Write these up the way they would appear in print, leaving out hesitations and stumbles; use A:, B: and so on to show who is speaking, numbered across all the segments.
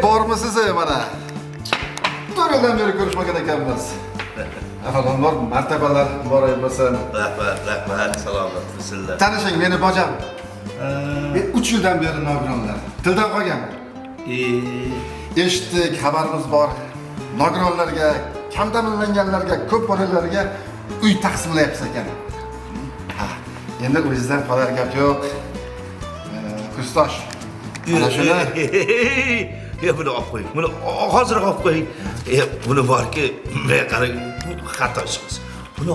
A: Bormisiz mana? 4 yildan beri ko'rishmagan ekanmiz. Avvalambor martabalar muborak bo'lsin.
B: Rahmat, rahmat, salomatmisizlar.
A: Tanishing, meni bojam. Men 3 yildan beri nogironlar. Tildan qolgan. Eshitdik, xabarimiz bor. Nogironlarga, kam ta'minlanganlarga, ko'p bolalarga uy taqsimlayapsiz ekan. Ha, endi o'zingizdan qolar gap yo'q. Kursdosh. Mana shuni
B: Buni olib qo'ying. Buni hozir olib qo'ying. Buni borki, bunday qarang, bu xato ishimiz. Buni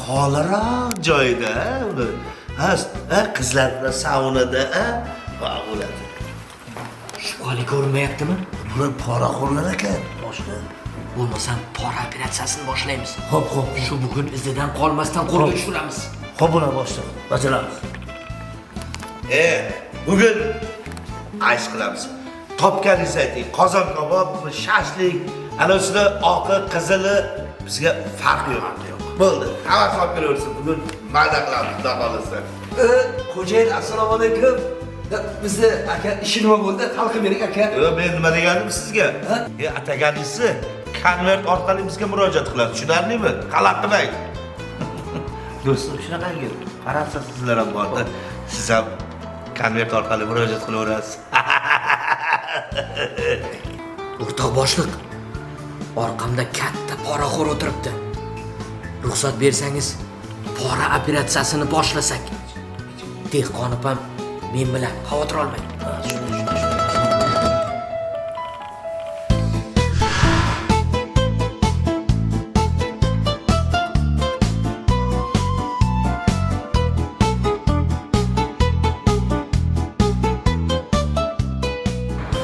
B: xoliroq joyda, uni ha, qizlar bilan saunada, ha, bo'ladi.
C: Shubhali ko'rinmayaptimi?
B: Bular poraxo'rlar ekan, boshliq.
C: Bo'lmasam pora operatsiyasini boshlaymiz.
B: Xo'p, xo'p.
C: Shu bugun izidan qolmasdan qo'lga tushiramiz.
B: Xo'p, bular boshliq, bajaramiz. Bugun aysh qilamiz. Topganingizni ayting. Qozon kabob, shashlik, ana ustida oqi, qizili bizga farqi yo'q. Bo'ldi. Hammasi olib kelaversin. Bugun mazza qilamiz, xudo xohlasa.
D: Xo'jayin, assalomu alaykum. Bizni aka ishi nima bo'ldi? Talqin bering aka.
B: Yo'q, men nima deganim sizga? Ataganingizni konvert orqali bizga murojaat qiladi. Tushunarlimi? Xalaq qilmang. Do'stim, shunaqangi qarabsiz sizlar ham borda. Siz ham konvert orqali murojaat qilaverasiz.
C: O'rtoq boshliq, orqamda katta poraxo'r o'tiribdi. Ruxsat bersangiz, pora operatsiyasini boshlasak. Dehqon opam men bilan xavotir olmang.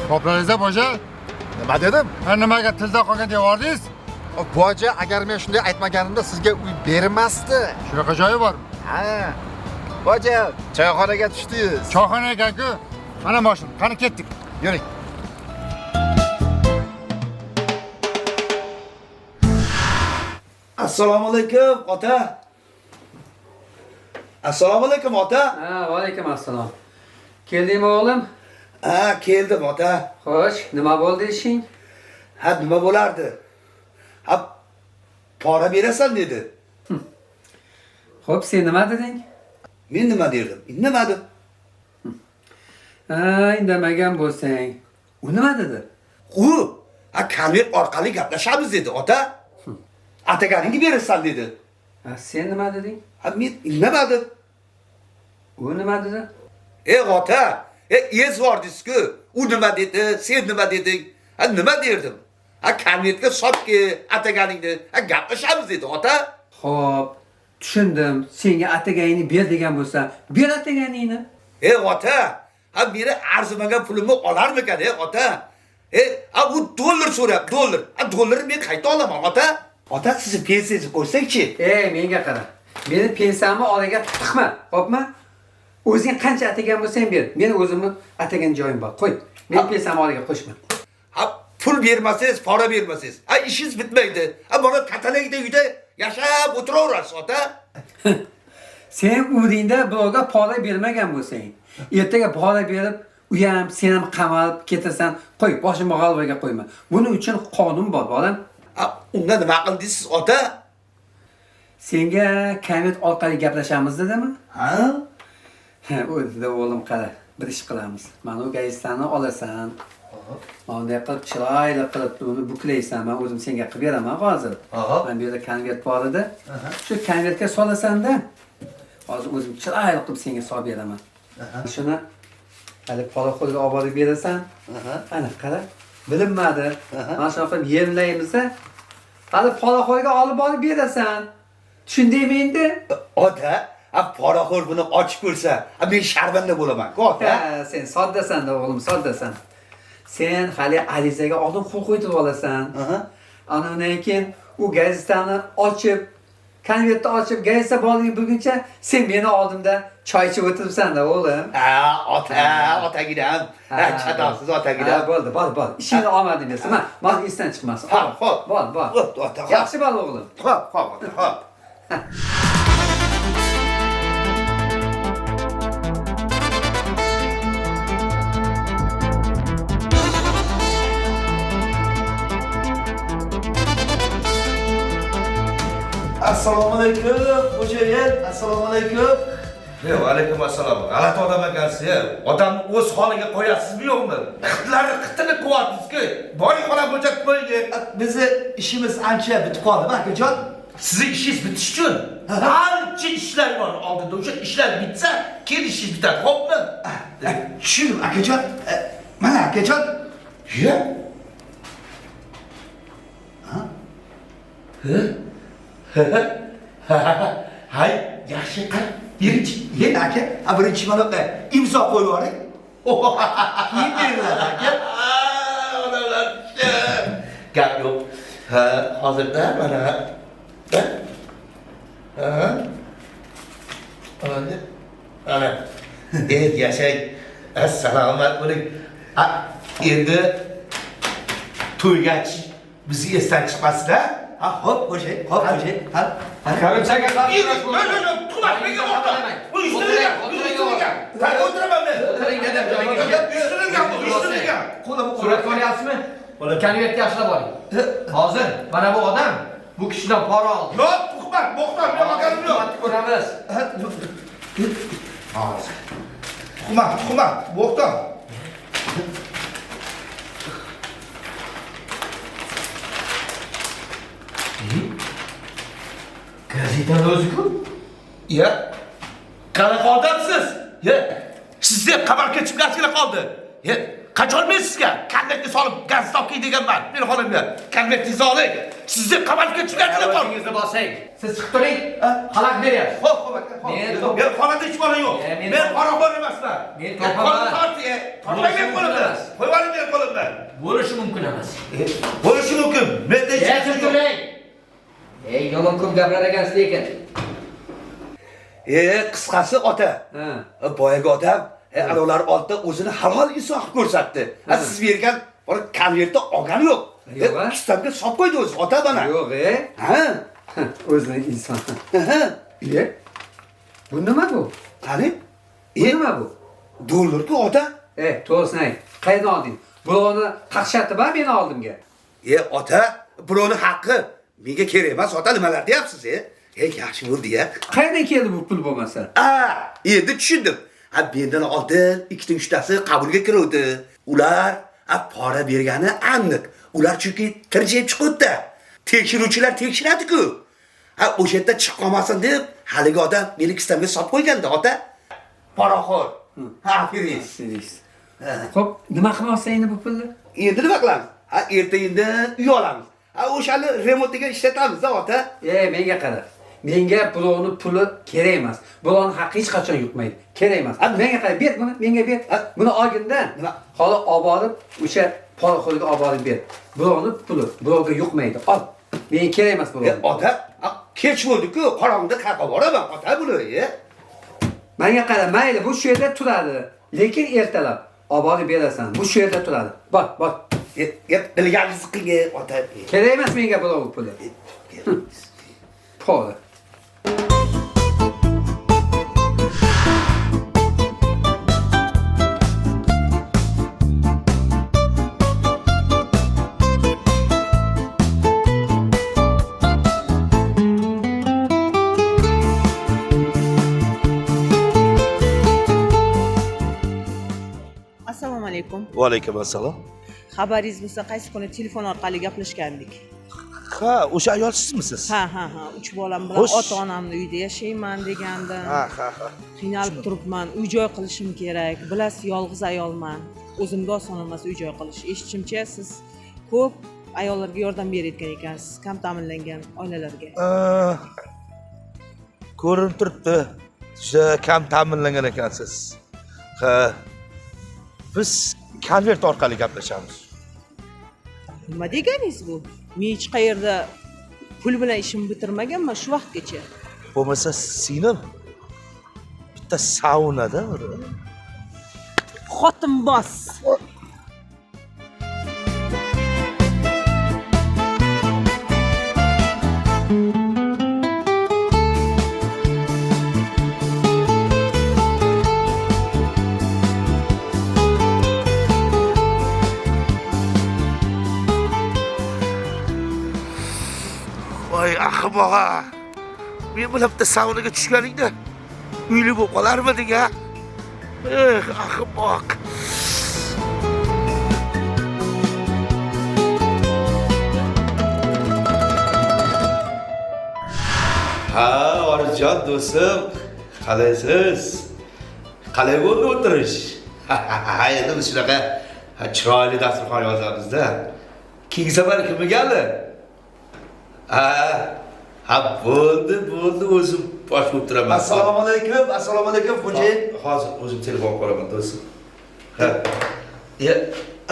E: Toplaringizda boja?
A: Nima dedim?
E: Ha, nimaga tilda qolgan deb yubordingiz?
A: Boja, agar men shunday aytmaganimda sizga uy bermasdi.
E: Shunaqa joyi bormi?
A: Ha. Boja, choyxonaga tushdingiz.
E: Choyxona ekan-ku. Mana mashina, qani ketdik.
A: Yuring.
D: Assalomu alaykum, ota. Assalomu alaykum, ota.
F: Ha, va alaykum assalom. Keldingmi o'g'lim?
D: Ha, keldim ota.
F: Xo'sh, nima bo'ldi ishing?
D: Ha, nima bo'lardi? Ha, pora berasan dedi.
F: Xo'p, sen nima deding?
D: Men nima derdim? Indamadim.
F: Ha, indamagan bo'lsang. U nima dedi?
D: U, ha, konvert orqali gaplashamiz dedi, ota. Ataganingni berasan dedi.
F: Ha, sen nima deding?
D: Ha, men indamadim.
F: U nima dedi?
D: Ota, ezvordingiz-ku. U nima dedi, sen nima deding? Ha, nima derdim? Ha, konvertga solib-ke ataganingni. Ha, gaplashamiz dedi, ota.
F: Xo'p, tushundim. Senga ataganingni ber degan bo'lsa, ber ataganingni.
D: Ota, ha, meni arzimagan pulimni olarmikan, ota? Ha, u dollar so'rayapti, dollar. Ha, dollarni men qayta olaman, ota. Ota, sizni pensiyangizni qo'ysangchi.
F: Menga qara. Meni pensiyamni oraga tiqma, xo'pmi? O'zing qancha atagan bo'lsang ber. Meni o'zimni atagan joyim bor. Qo'y. Meni pensiyamni oraga qo'shma.
D: Ha, pul bermasangiz, pora bermasangiz, ha, ishingiz bitmaydi. Ha, mana katalakda uyda yashab o'tiraverasiz, ota.
F: Sen umringda birovga pora bermagan bo'lsang, ertaga pora berib, u ham sen ham qamalib ketasan. Qo'y, boshimni g'alvaga qo'yma. Buning uchun qonun bor, bolam.
D: Ha, unda nima qildingiz, ota?
F: Senga konvert orqali gaplashamiz dedimi?
D: Ha?
F: Ha, o'zida o'g'lim qara, bir ish qilamiz. Mana u gazetani olasan. Mana bunday qilib chiroyli qilib uni buklaysan. Men o'zim senga qilib beraman hozir. Mana bu yerda konvert bor edi. Shu konvertga solasan-da. Hozir o'zim chiroyli qilib senga solib beraman. Shuni hali poraxo'rga olib borib berasan. Ana qara, bilinmadi. Mana shunaqa qilib yemlaymiz-a. Hali poraxo'rga olib borib berasan. Tushundingmi endi?
D: Ota, ha, poraxo'r buni ochib ko'rsa, ha, men sharmanda bo'laman-ku, ota.
F: Ha, sen soddasan-da o'g'lim, soddasan. Sen hali arizaga oldin qo'l qo'ydirib olasan. Ana undan keyin u gazetani ochib, konvertni ochib, gazeta borligini bilguncha sen meni oldimda choy ichib o'tiribsan-da o'g'lim.
D: Ha, ota, otaginam. Ha, chatoqsiz otaginam.
F: Ha, bo'ldi, bor, bor. Ishingni omading bersin. Mana, mana esdan chiqmasin.
D: Ha, xo'p.
F: Bor, bor.
D: Xo'p, ota, xo'p.
F: Yaxshi bor o'g'lim.
D: Xo'p, xo'p, ota, xo'p.
B: Assalomu alaykum, xo'jayin. Assalomu alaykum. Va alaykum assalom. G'alati odam ekansiz, ya. Odamni o'z holiga qo'yasizmi yo'qmi? Qitlarni qitini qilyapsiz-ku. Boring xona bo'shatib qo'ying.
D: Bizni ishimiz ancha bitib qoldi, akajon.
B: Sizni ishingiz bitish uchun ancha ishlar bor oldinda. O'sha ishlar bitsa, keyin ishingiz bitadi, xo'pmi?
D: Tushundim, akajon. Mana akajon.
B: Ya. Hay, yaxshi qil.
D: Birinchi, yen aka, birinchi mana imzo qo'yib yuboring. Keyin beriladi aka.
B: Odamlar gap yo'q. Ha, hozirda mana. Ha? Ana. Yashang. Salomat bo'ling. Endi to'ygach bizni esdan chiqmasda.
D: Ha, xo'p, qo'shay, xo'p, qo'shay. Ha.
C: Karimchaga suratga olyapsizmi? Konvertga yaxshilab oling. Hozir mana bu odam bu kishidan pora oldi.
B: Yo'q, tuhmat, bo'xton, men olganim yo'q.
C: Ko'ramiz.
B: Hozir. Tuhmat, tuhmat, bo'xton.
C: Gazetani o'zi-ku.
B: Ya. Qanaqa odamsiz? Ya, sizni qamalga chiqasinglar qoldi. Ya, qachon men sizga konvertga solib gazeta olib kel deganman. Men xolamga konvertingizni oling. Sizni qamalga chiqasinglar qoldi.
C: O'zingizni bosing. Siz chiqib turing. Xalaq beryapsiz.
B: Xo'p, xo'p aka, xo'p. Men xonada hech bola yo'q. Men poraxo'r emasman.
C: Men topaman.
B: Tortmang men qo'limdan. Qo'yib yuboring men qo'limdan.
C: Bo'lishi mumkin emas.
B: Bo'lishi mumkin. Menda hech narsa yo'q.
C: Ey, yomon ko'p gapirar ekansiz lekin.
D: Qisqasi ota. Boyagi odam ular oldida o'zini halol inson qilib ko'rsatdi. Siz bergan konvertni olgani yo'q. Kissamga solib qo'ydi o'zi ota mana.
F: Yo'q,
D: Ha?
F: O'zini inson. Bu nima bu?
D: Qani?
F: Bu nima bu?
D: Dollar-ku ota.
F: To'g'risini ayt. Qayerdan olding? Birovni qaqshatib ha meni oldimga.
D: Ota, birovni haqqi menga kerak emas, ota nimalar deyapsiz, Yaxshi bo'ldi-ya.
F: Qayerdan keldi bu pul bo'lmasa?
D: Endi tushundim. Mendan oldin 2 3tasi qabulga kiruvdi. Ular pora bergani aniq. Ular chunki tirjayib chiquvdi. Tekshiruvchilar tekshiradi-ku. O'sha yerda chiqib qolmasin deb haligi odam meni kissamga solib qo'yganda, ota. Poraxo'r. Aferin.
F: Xo'p, nima qilmoqsan endi bu pulni?
D: Endi nima qilamiz? Erta indin uy olamiz. O'shani remontiga ishlatamiz-da, ota.
F: Menga qara. Menga birovning puli kerak emas. Birovning haqqi hech qachon yuqmaydi. Kerak emas. Menga qara, ber buni, menga ber. Buni olginda, holi olib borib, o'sha poraxo'rga olib borib ber. Birovning puli birovga yuqmaydi. Ol. Menga kerak emas bu.
D: Ota, kech bo'ldi-ku, qorong'ida qayerga boraman, ota buni,
F: Menga qara, mayli, bu shu yerda turadi. Lekin ertalab olib borib berasan. Bu shu yerda turadi. Bor, bor.
D: Bilganingizni qiling, ota.
F: Kerak emas menga birov puli. Pora.
G: Assalomu alaykum.
B: Va alaykum assalom.
G: Xabaringiz bo'lsa, qaysi kuni telefon orqali gaplashgandik.
B: Ha, o'sha ayol sizmisiz?
G: Ha, ha, ha. 3 bolam bilan ota-onamni uyda yashayman degandim.
B: Ha, ha, ha.
G: Qiynalib turibman, uy-joy qilishim kerak. Bilasiz, yolg'iz ayolman. O'zimga oson emas uy-joy qilish. Eshitishimcha, siz ko'p ayollarga yordam berayotgan ekansiz, kam ta'minlangan oilalarga.
B: Ko'rinib turibdi. Juda kam ta'minlangan ekansiz. Ha. Biz konvert orqali gaplashamiz.
G: Nima deganingiz bu? Men hech qayerda pul bilan ishimni bitirmaganman shu vaqtgacha.
B: Bo'lmasa singlim bitta saunada
G: Xotinboz.
B: Voy ahmoq. Men bilan bitta saunaga tushganingda uyli bo'lib qolarmiding a? Eh, ahmoq. Ha, Orifjon do'stim, qalaysiz? Qalay bo'ldi o'tirish? Ha, endi biz shunaqa chiroyli dasturxon yozamizda. Keyingi safar kim keldi? Ha, ha, bo'ldi, bo'ldi, o'zim bosh bo'lib turaman.
D: Assalomu alaykum, assalomu alaykum xo'jayin.
B: Hozir o'zim telefon qilaman do'stim. Ha. Ya,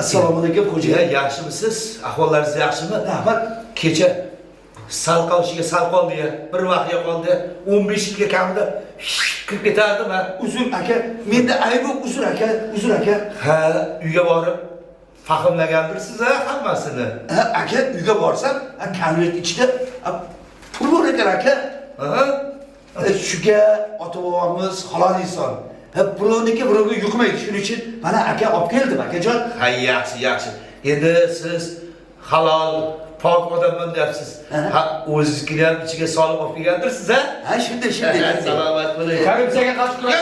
D: Assalomu alaykum xo'jayin.
B: Ya, yaxshimisiz? Ahvollaringiz yaxshimi? Rahmat. Kecha sal qolishiga sal qoldi ya. Bir vaqtga qoldi. 15 yilga kamida kirib ketardim ha.
D: Uzr aka, menda ayb yo'q, uzr aka, uzr aka.
B: Ha, uyga borib fahmlagandirsiz ha hammasini.
D: Ha, aka, uyga borsam, konvert ichida pul bor ekan aka.
B: Ha?
D: Shuga ota-bobomiz halol inson. Ha, birovniki birovga yuqmaydi. Shuning uchun mana aka olib keldim akajon.
B: Ha, yaxshi, yaxshi. Endi siz halol, pok odamman deyapsiz. Ha, o'zingiznikini ham ichiga solib olib kelgandirsiz ha?
D: Ha, shunday, shunday.
B: Salomat bo'ling.
C: Korrupsiyaga qarshi kurash.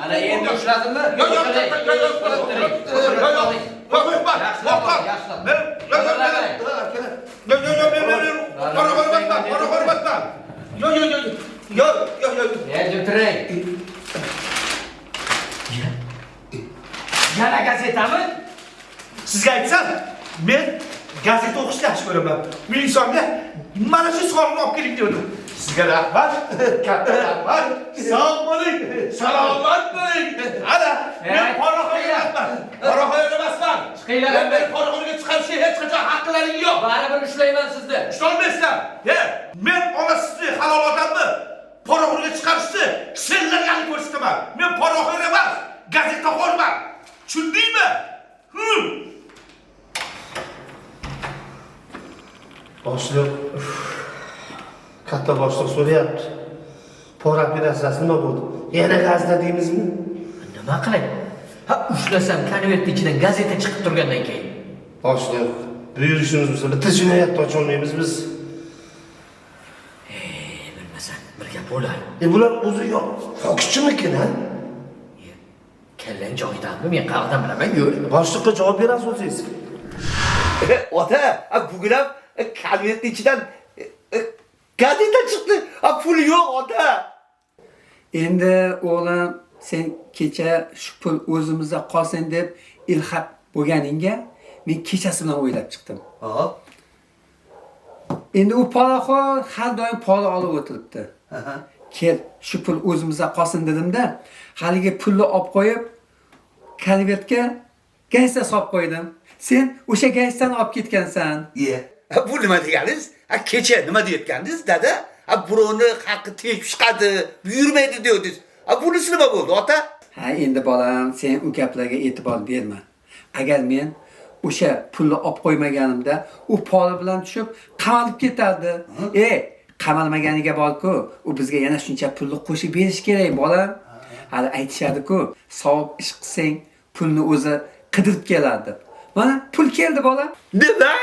C: Ana endi ushladimmi?
B: Yo'q, yo'q, yo'q, yo'q, yo'q,
C: Yana gazetami?
B: Sizga aytsam, men gazeta o'qishni yaxshi ko'raman. Men insonga mana shu savolni olib keling dedim. Sizga rahmat, katta rahmat. Sog' bo'ling, salomat bo'ling. Ana, men poraxo'r emasman. Poraxo'r emasman.
C: Chiqinglar.
B: Men poraxo'rga chiqarishga hech qachon haqqlaring yo'q.
C: Baribir ushlayman sizni.
B: Ushlolmaysizlar. He, men onasizni halol odamni poraxo'rga chiqarishni senlarga ko'rsataman. Men poraxo'r emas, gazetaxo'rman. Tushundingmi?
H: Boshliq, katta boshliq so'rayapti. Pora operatsiyasi nima bo'ldi? Yana gazeta deymizmi?
C: Nima qilay? Ha, ushlasam konvertning ichidan gazeta chiqib turgandan keyin.
H: Boshliq, bu yurishimiz bo'lsa bitta jinoyatni ocholmaymiz biz.
C: Bilmasan, bir gap bo'lar.
H: Bular o'zi yo'q, fokuschimikin ha?
C: Kallang joyidami? Men qayerdan bilaman, yur.
H: Boshliqqa javob berasiz o'zingiz.
D: Ota, bugun ham konvertning ichidan gazeta chiqdi. Pul yo'q ota.
F: Endi o'g'lim, sen kecha shu pul o'zimizda qolsin deb ilhaq bo'lganingga men kechasi bilan o'ylab chiqdim. Endi u poraxo'r har doim pora olib o'tiribdi. Kel, shu pul o'zimizda qolsin dedimda, haligi pulni olib qo'yib konvertga gazeta solib qo'ydim. Sen o'sha gazetani olib ketgansan.
D: Bu nima deganingiz? Kecha nima deyotgandingiz, dada? Birovni haqqi tegib chiqadi, buyurmaydi deyodingiz. Bunisi nima bo'ldi, ota?
F: Ha, endi bolam, sen u gaplarga e'tibor berma. Agar men o'sha pulni olib qo'ymaganimda, u pora bilan tushib qamalib ketardi. Qamalmaganiga bor-ku, u bizga yana shuncha pulni qo'shib berish kerak, bolam. Hali aytishadi-ku, savob ish qilsang, pulni o'zi qidirib keladi deb. Mana pul keldi, bolam.
D: Nima?